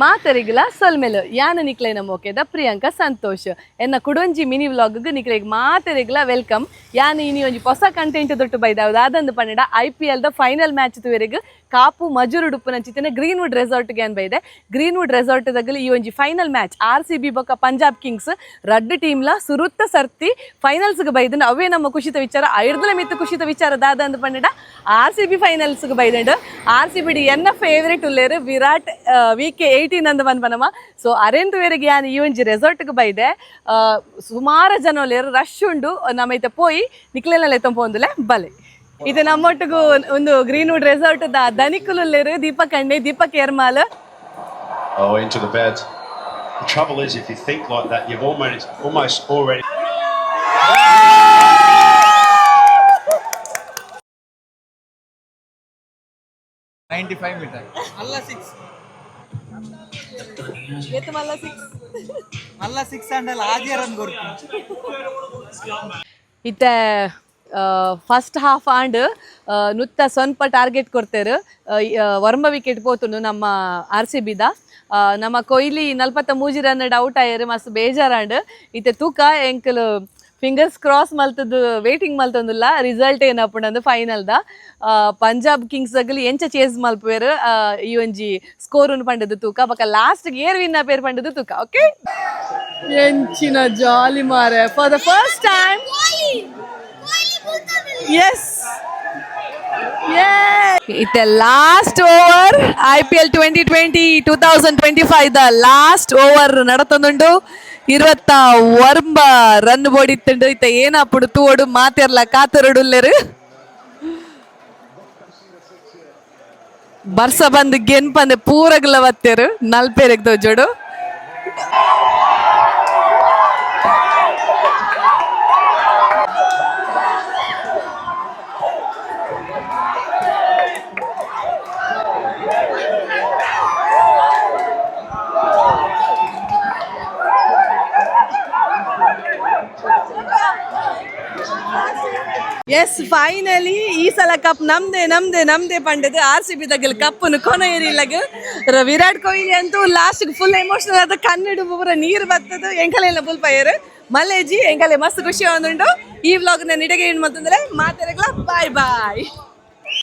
ಮಾತರಿಗಿಲ ಸೊಲ್ಮೆಲು ಯಾನ ನಿಕ್ಲೆನ ಮೋಕೆದ ಪ್ರಿಯಾಂಕಾ ಸಂತೋಷ್ ಎನ್ನ ಕುಡೊಂಜಿ ಮಿನಿ ವ್ಲಾಗ್ ನಿಕ್ಲೆಗ್ ಮಾತರಿಗಿಲ welcome. ಯಾನ್ ಇನಿ ಒಂಜಿ ಹೊಸ ಕಂಟೆಂಟ್ ದೊಟ್ಟು ಬೈದಾವ್ದು ಆದಂದು ಪನ್ನಡ ಐಪಿಎಲ್ ದ ಫೈನಲ್ ಮ್ಯಾಚ್ ತುವೆರೆಗ್ ಕಾಪು ಮಜೂರು ಉಪ್ಪುನಂಚಿತ್ತಿನ ಗ್ರೀನ್ ವುಡ್ ರೆಸಾರ್ಟ್ ಗೆ ಬೈದೆ. ಗ್ರೀನ್ ವುಡ್ ರೆಸಾರ್ಟ್ ದಗಲು ಈ ಒಂಜಿ final match R C B ಬೊಕ್ಕ ಪಂಜಾಬ್ ಕಿಂಗ್ಸ್ ರಡ್ಡ್ ಟೀಮ್ಲ ಸುರುತ್ತ ಸರ್ತಿ ಫೈನಲ್ಸ್ ಗೆ ಬೈದಂಡು. ಅವೇ ನಮ್ಮ ಖುಷಿತ ವಿಚಾರ. ಐರ್ದಲ ಮಿತ್ತು ಖುಷಿತ ವಿಚಾರ ದಾದ ಅಂದ್ ಪಂಡ ಆರ್ ಸಿ ಬಿ ಫೈನಲ್ಸ್ ಗೆ ಬೈದಂಡು. ಆರ್ ಸಿ ಬಿ ಡಿ ಎನ್ನ ಫೇವರೇಟ್ ಉಲ್ಲೇರು ವಿರಾಟ್ ವಿಕೆ 18 ಅಂದ್ ಪನ್ಪನಮ. ಸೊ ಅರೆಂದುವೆರೆಗ್ ಯಾನ್ ಈ ಒಂಜಿ ರೆಸಾರ್ಟ್ ಗೆ ಬೈದೆ. ಸುಮಾರು ಜನ ಉಲ್ಲೇರು, ರಶ್ ಉಂಡು. ನಮ್ಮ ಇತ್ತೆ ಪೋಯಿ ನಿಕ್ಲೆನ ಲೆತ್ತೊಂಪೊಂದುಲೆ ಬಲೆ. ಇದು ನಮ್ಮೊಟ್ಟಿಗೂ ಒಂದು ಗ್ರೀನ್ ವುಡ್ ರೆಸಾರ್ಟ್ ದ ದನಿಕುಲುಲ್ಲೇರು ದೀಪಕ್ ಅಣ್ಣೆ, ದೀಪಕ್ ಏರ್ಮಾಲ್. Oh, into the bed. The trouble is, if you think like that, you've almost already. 95 meter. ಅಲ್ಲ ಸಿಕ್ಸ್. ಮಲ್ಲ ಸಿಕ್ಸ್. ಅಲ್ಲ ಸಿಕ್ಸ್ ಅಂಡಲ್ಲ ಆಜಿ ರನ್ ಕೊರ್ತು. ಇತ್ತೆ ಫಸ್ಟ್ ಹಾಫ್ ಆಂಡ್. ನುತ್ತ ಸ್ವಲ್ಪ ಟಾರ್ಗೆಟ್ ಕೊಡ್ತೇರು. ವರ್ಮ ವಿಕೆಟ್ ಪೋತುಂಡು ನಮ್ಮ ಆರ್ ಸಿ ಬಿದ. ನಮ್ಮ ಕೊಹ್ಲಿ 43 ರನ್ ಔಟ್ ಆಯೆರ್, ಮಸ್ತ್ ಬೇಜಾರಾಂಡ್. ಇತ್ತೆ ತೂಕ, ಎಂಕಲು ಫಿಂಗರ್ಸ್ ಕ್ರಾಸ್ ಮಲ್ತದ್ದು ವೇಟಿಂಗ್ ಮಲ್ತೊಂದುಲ್ಲ ರಿಸಲ್ಟ್ ಏನಪ್ಪುಂಡು ಫೈನಲ್ ದ. ಪಂಜಾಬ್ ಕಿಂಗ್ಸ್ ಅಗಲಿ ಎಂಚ ಚೇಸ್ ಮಲ್ಪುವೆರ್ ಈ ಒಂಜಿ ಸ್ಕೋರ್ ಪಂಡದು ತೂಕ. ಬೊಕ ಲಾಸ್ಟ್ ಏರ್ ವಿನ್ ಪೇರ್ ಪಂಡದು ತೂಕ. ಓಕೆ, ಎಂಚಿನ ಜಾಲಿ ಮಾರೆ! For the first time, yes. ಇತ್ತೆ last over, IPL 2020 2025 the last over ನಡತೊಂದುಂಡು. 29 run ಬೋಡಿತ್ತುಂಡು. ಇತ್ತ ಏನಪ್ಪುಡು ತೂವೊಡು, ಮಾತೆರ್ಲ ಕಾತರಡುಲ್ಲೆರು. ಬರ್ಸ ಬಂದು ಗೆನ್ಪಂದೆ ಪೂರಗ್ಲ ಬತ್ತೇರು ನಲ್ಪೇರೆಗ್ ತೋಜೋಡು. ಎಸ್, ಫೈನಲಿ ಈ ಸಲ ಕಪ್ ನಮ್ದೆ, ನಮ್ದೆ, ನಮ್ದೆ ಪಂಡದು ಆರ್ ಸಿ ಬಿ ದಗಲ್ ಕಪ್ಪುನು ಕೊನ ಏರಿಲ್ಲಗ. ವಿರಾಟ್ ಕೊಹ್ಲಿ ಅಂತೂ ಲಾಸ್ಟ್ ಫುಲ್ ಎಮೋಷನಲ್ ಆದ, ಕನ್ನಡ ಪೂರ ನೀರು ಬರ್ತದ. ಎಂಕಲೆಲ್ಲ ಫುಲ್ ಪೈಯರ್ ಮಲ್ಲೇಜಿ ಎಂಕಲೆ ಮಸ್ತ್ ಖುಷಿ ಆವೊಂದುಂಡು. ಈ ವ್ಲಾಗ್ ನ ನಿಡಗೆ ಏನು ಮಲ್ತಂದ್ರೆ ಮಾತೆರೆಗ್ಲ ಬಾಯ್ ಬಾಯ್.